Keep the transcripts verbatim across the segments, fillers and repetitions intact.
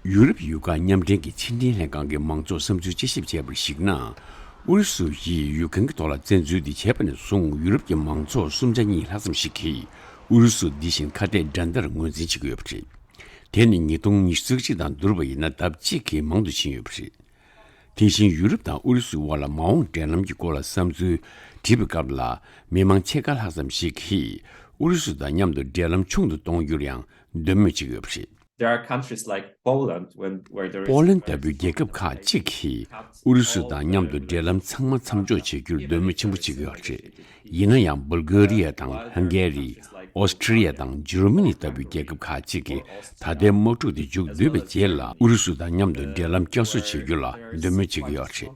ཡུ་རོབ་ཡུལ་ཁག་མཉམ་འབྲེལ་གྱི་ཕྱི་འབྲེལ་ལྷན་ཁང་གི་མང་ཚོགས་བསམ་ཚུལ་དཔྱད་ཞིབ་བྱས་པར་གཞིགས་ན། ཨུ་རུ་སུ་ཡིས་ཡུཀ་རེན་གྱི་ཐོག་ལ་བཙན་འཛུལ་འདི་བྱས་པ་ནས་བཟུང་ཡུ་རོབ་ཀྱི་མང་ཚོགས་སུམ་ཆ་གཉིས་ལྷག་ཙམ་ཞིག་གིས་ཨུ་རུ་སུ་འདི་བཞིན་ཁ་གཏད་འགྲན་ཟླར་ངོས་འཛིན་བྱེད་ཀྱི་ཡོད་པ་རེད། དེ་ནི་ཉིས་སྟོང་ཉི་ཤུ་རྩ་གཅིག་དང་བསྡུར་བ་ཡིན་ན་ལྡབ་གཅིག་གིས་མང་དུ་ཕྱིན་ཡོད་པ་རེད། དེ་བཞིན་ཡུ་རོབ་དང་ཨུ་རུ་སུའི་དབར་ལ་མ་འོངས་འབྲེལ་ལམ་གྱི་སྐོར་ལ་བསམ་ཚུལ་དྲིས་པའི་སྐབས་ལ། མི་མང་ཕྱེད་ཀ་ལྷག་ཙམ་ཞིག་གིས་ཨུ་རུ་སུ་དང་མཉམ་དུ་འབྲེལ་ལམ་ཆུང་དུ་གཏོང་རྒྱུར་ཡང་འདོད་མོས་བྱེད་ཀྱི་ཡོད་པ་རེད། There are countries like Poland, when, where there is པོ་ལན་ལྟ་བུའི་རྒྱལ་ཁབ་ཁག་ཅིག་གིས་ཨུ་རུ་སུ་དང་མཉམ་དུ་འབྲེལ་ལམ་ཚང་མ་མཚམས་འཇོག་བྱེད་རྒྱུར་འདོད་མོས་ཆེན་པོ་བྱེད་ཀྱི་ཡོད་པ་རེད། ཡིན་ན་ཡང་། བྷུལ་གྷ་རི་ཡ་དང་ཧང་གྷ་རི། ཨོ་སི་ཁྲི་ཡ་དང་འཇར་མ་ནི་ལྟ་བུའི་རྒྱལ་ཁབ་ཁག་ཅིག་གིས་ད་ལྟའི་དམག་འཁྲུག་དེ་མཇུག་བསྡུས་པའི་རྗེས་ལ་ཨུ་རུ་སུ་དང་མཉམ་དུ་འབྲེལ་ལམ་བསྐྱར་གསོ་བྱེད་རྒྱུ་ལ་འདོད་མོས་བྱེད་ཀྱི་ཡོད་པ་རེད།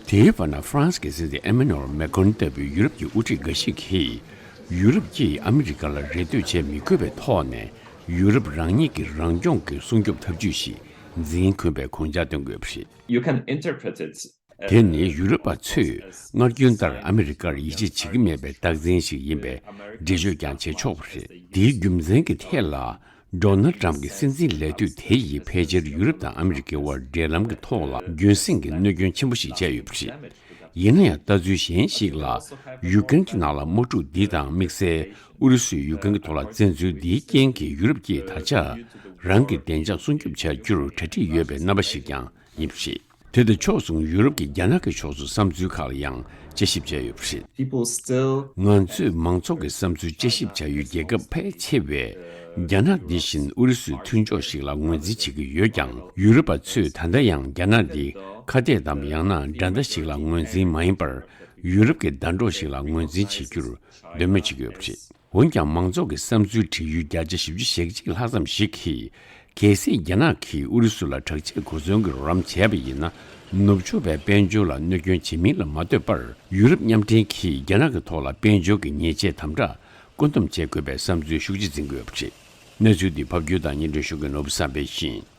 དེའི་བར་ན་ཧྥ་རན་སི་གི་སྲིད་འཛིན་ཨེ་མ་ནུ་ཨེལ་མེ་ཀོན་ལྟ་བུའི་ཡུ་རོབ་ཀྱི་དབུ་ཁྲིད་འགའ་ཞིག་གིས། ཡུ་རོབ་ཀྱིས་ཨ་མི་རི་ཀ་ལ་རེ་ལྟོས་བྱེད་མི་དགོས་པའི་ཐོག་ནས་ཡུ་རོབ་རང་ཉིད་ཀྱི་རང་སྐྱོང་གི་སྲུང་སྐྱོབ་ཐབས་ཇུས་ཤིག་འཛིན་དགོས་པའི་དགོངས་འཆར་བཏོན་དགོས་པ་རེད། You can interpret it དེ་ནི་ཡུ་རོབ་པ་ཚོས་སྔར་རྒྱུན་ལྟར་ཨ་མི་རི་ཀར་ཡིད་ཆེས་བྱེད་ཀྱི་མེད་པའི་རྟགས་མཚན་ཞིག་ཡིན་པའི་འགྲེལ་བརྗོད་ཀྱང་བྱེད་ཆོག་པ་རེད། དེའི་རྒྱུ་མཚན་གྱི་ཐད་ལ། ཌོ་ནལ་ཊམ་གྱི་སྲིད་འཛིན་ལས་དུས་དེ་ཡིས་ཕལ་ཆེར་ཡུ་རོབ་དང་ཨ་མི་རི་ཀའི་དབར་འབྲེལ་ལམ་གྱི་ཐོག་ལ་རྒྱུན་སྲིང་གི་གནོད་སྐྱོན་ཆེན་པོ་ཞིག་བྱས་ཡོད་པ་རེད། ཡིན་ན་ཡང་། ལྟ་ཚུལ་གཞན་ཞིག་ལ། ཡུཀ་རེན་གྱི་ནང་ལ་དམག་འཁྲུག་འདི་དང་དམིགས་བསལ་ཨུ་རུ་སུས་ཡུཀ་རེན་གྱི་ཐོག་ལ་བཙན་འཛུལ་འདིའི་རྐྱེན་གྱིས་ཡུ་རོབ་ཀྱིས་ད་ཆ་རང་གི་བདེ་འཇགས་སྲུང་སྐྱོབ་བྱ་རྒྱུར་གྲ་སྒྲིག་ཡོད་པའི་རྣམ་པ་ཞིག་ཀྱང་ཡིན་པ་རེད། དེ་དང་ཕྱོགས་མཚུངས་ཡུ་རོབ་ཀྱིས་རྒྱ་ནག་གི་ཕྱོགས་སུ་བསམ་ཚུལ་ཁག་ལ་ཡང་དཔྱད་ཞིབ་བྱས་ཡོད་པ་རེད། People still ང་ཚོས་མང་ཚོགས་ཀྱི་བསམ་ཚུལ་དཔྱད་ཞིབ་བྱ་ཡུལ་རྒྱལ་ཁབ་ཕལ་ཆེ་བས། རྒྱ་ནག་འདི་བཞིན་ཨུ་རུ་སུའི་མཐུན་ཕྱོགས་ཤིག་ལ་ངོས་འཛིན་བྱེད་ཀྱི་ཡོད་ཀྱང་། ཡུ་རོབ་པ་ཚོས་ད་ལྟ་ཡང་རྒྱ་ནག་འདི་ཁ་གཏད་དམ་ཡང་ན་འགྲན་ཟླ་ཞིག་ལ་ངོས་འཛིན་མ་ཡིན་པར། ཡུ་རོབ་ཀྱི་ཟླ་གྲོགས་ཤིག་ལ་ངོས་འཛིན་བྱེད་རྒྱུར་འདོད་མོས་བྱེད་ཀྱི་ཡོད་པ་རེད། འོན་ཀྱང་། མང་ཚོགས་ཀྱི་བསམ་ཚུལ་དྲི་ཡུལ་བརྒྱ་ཆ་བཞི་བཅུ་ཞེ་གཅིག་ལྷག་ཙམ་ཞིག་གིས། གལ་སྲིད་རྒྱ་ནག་གིས་ཨུ་རུ་སུ་ལ་དྲག་ཆས་གོ་མཚོན་གྱི་རོགས་རམ་བྱས་པ་ཡིན་ན། ནུབ་ཕྱོགས་པའི་དཔལ་འབྱོར་ལ་གནོད་སྐྱོན་བྱེད་མིན་ལ་མ་ལྟོས་པར། ཡུ་རོབ་མཉམ་འབྲེལ་གྱིས་རྒྱ་ནག་གི་ཐོག་ལ་དཔལ་འབྱོར་གྱི་ཉེས་ཆད་དམ་དྲག་བཀོད་འདོམས་བྱེད་དགོས་པའི་བསམ་ཚུལ་ཤུགས་ཆེ་འཛིན་གྱི་ཡོད་པ་རེད། གནས་ཚུལ་འདི་ཕབ་སྒྱུར་དང་སྙན་སྒྲོན་ཞུ་མཁན་ནོར་བུ་བསམ་འཕེལ་ཡིན།